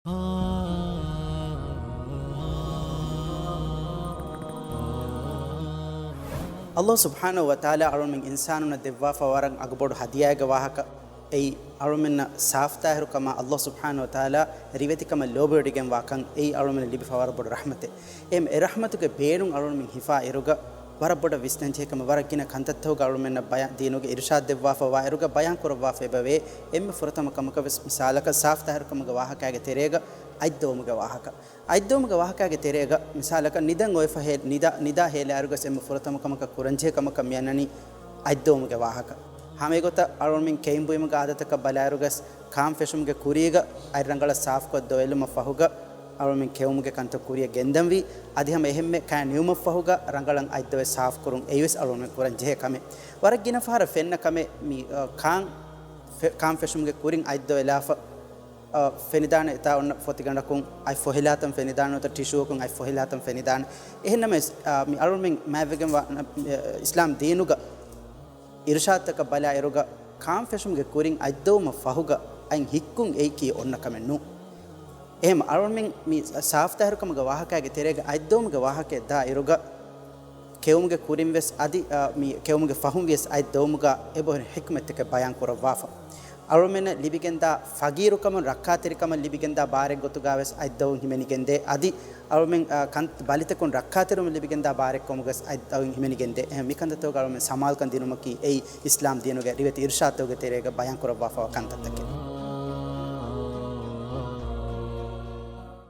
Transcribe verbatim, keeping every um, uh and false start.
ﷲ ސުބްޙާނަހޫ ވަތަޢާލާ އަޅުމެން އިންސާނުންނަށް ދެއްވާފަ ވަރަށް އަގުބޮޑު ހަދިޔާއެއްގެ ވާހަކަ. އެއީ އަޅުމެންނަށް ސާފުތާހިރުކަމާ ﷲ ސުބްޙާނަހޫ ވަތަޢާލާ ރިވެތިކަމަށް ލޯބިވެޑިގެންވާކަން. އެއީ އަޅުމެންނަށް ލިބިފަ ވަރަށް ބޮޑު ރަޙްމަތެއް. އެހެން އެ ރަޙްމަތުގެ ބޭނުން އަޅުމެން ހިފާ އިރުގަ ވަރަށް ބޮޑަށް ވިސްނަންޖެހޭ ކަމެއް. ވަރަށް ގިނަ ކަންތައްތަކުގަ އަޅުމެންނަށް ބަޔާ-، ދީނުގެ އިރުޝާދު ދެއްވާފަ ވާ އިރުގަ ބަޔާން ކުރައްވާފަ އެބަވޭ. އެންމެ ފުރަތަމަ ކަމަކަށް ވެސް މިސާލަކަށް ސާފުތާހިރުކަމުގެ ވާހަކާގެ ތެރޭގަ އަތްދޮވުމުގެ ވާހަކަ. އަތްދޮވުމުގެ ވާހަކާގެ ތެރޭގަ މިސާލަކަށް ނިދަން އޮވެފަ ހޭ-، ނިދާ، ނިދާ ހޭލާއިރުގަސް އެންމެ ފުރަތަމަ ކަމަކަށް ކުރަންޖެހޭ ކަމަކަށް މިއަންނަނީ އަތްދޮވުމުގެ ވާހަކަ. ހަމައެގޮތަށް އަޅުމެން ކެއިން ބުއިމުގެ އާދަތަކަށް ބަލާއިރުގަސް ކާން ފެށުމުގެ ކުރީގަ އަތް ރަނގަޅަށް ސާފުކޮށް ދޮވެލުމަށް ފަހުގަ އަޅުމެން ކެއުމުގެ ކަންތައް ކުރިއަށް ގެންދަންވީ. އަދި ހަމަ އެހެންމެ ކާން ނިމުމަށްފަހުގަ ރަނގަޅަށް އަތްދޮވެ ސާފުކުރުން އެއީވެސް އަޅުމެން ކުރަން ޖެހޭ ކަމެއް. ވަރަށް ގިނަ ފަހަރަށް ފެންނަ ކަމެއް މި، އަ، ކާން ފެ-، ކާން ފެށުމުގެ ކުރިން އަތްދޮވެލާފަ، އަ، ފެނިދާނެ އެތާ އޮންނަ ފޮތިގަނޑަކުން އަތް ފޮހިލާތަން ފެނިދާނެ ނުވަތަ ޓިޝޫއަކުން އަތް ފޮހިލާތަން ފެނިދާނެ. އެހެންނަމަވެސް، އަ، މި އަޅުމެން މާތްވެގެން ވާ، އަ، އިސްލާމް ދީނުގަ އިރުޝާދުތަކަށް ބަލާއިރުގަ ކާން ފެށުމުގެ ކުރިން އަތްދޮވުމަށް ފަހުގަ އަތް ހިއްކުން އެއީކީ އޮންނަ ކަމެއް ނޫން. އެހެން އަޅުމެން މި ސާފުތާހިރުކަމުގެ ވާހަކާގެ ތެރޭގަ އަތްދޮވުމުގެ ވާހަކައެއް ދާ އިރުގަ ކެއުމުގެ ކުރިން ވެސް އަދި، އަ، މި ކެއުމުގެ ފަހުން ވިޔަސް އަތްދޮވުމުގަ އެބަހުރި ޙިކްމަތްތަކެއް ބަޔާން ކުރައްވާފަ. އަޅުމެންނަށް ލިބިގެންދާ ފަގީރުކަމުން ރައްކާތެރިކަމަށް ލިބިގެންދާ ބާރެއް ގޮތުގަ ވެސް އަތްދޮވުން ހިމެނިގެންދޭ. އަދި އަޅުމެން، އަ، ކަން-، ބަލިތަކުން ރައްކާތެރިވުމަށް ލިބިގެންދާ ބާރެއްކަމުގަސް އަތްދޮވުން ހިމެނިގެންދޭ. އެހެން މިކަންތައްތަކުގަ އަޅުމެން ސަމާލުކަން ދިނުމަކީ އެއީ އިސްލާމް ދީނުގެ ރިވެތި އިރުޝާދުތަކުގެ ތެރޭގަ ބަޔާން ކުރައްވާފަވާ ކަންތައްތަކެއް.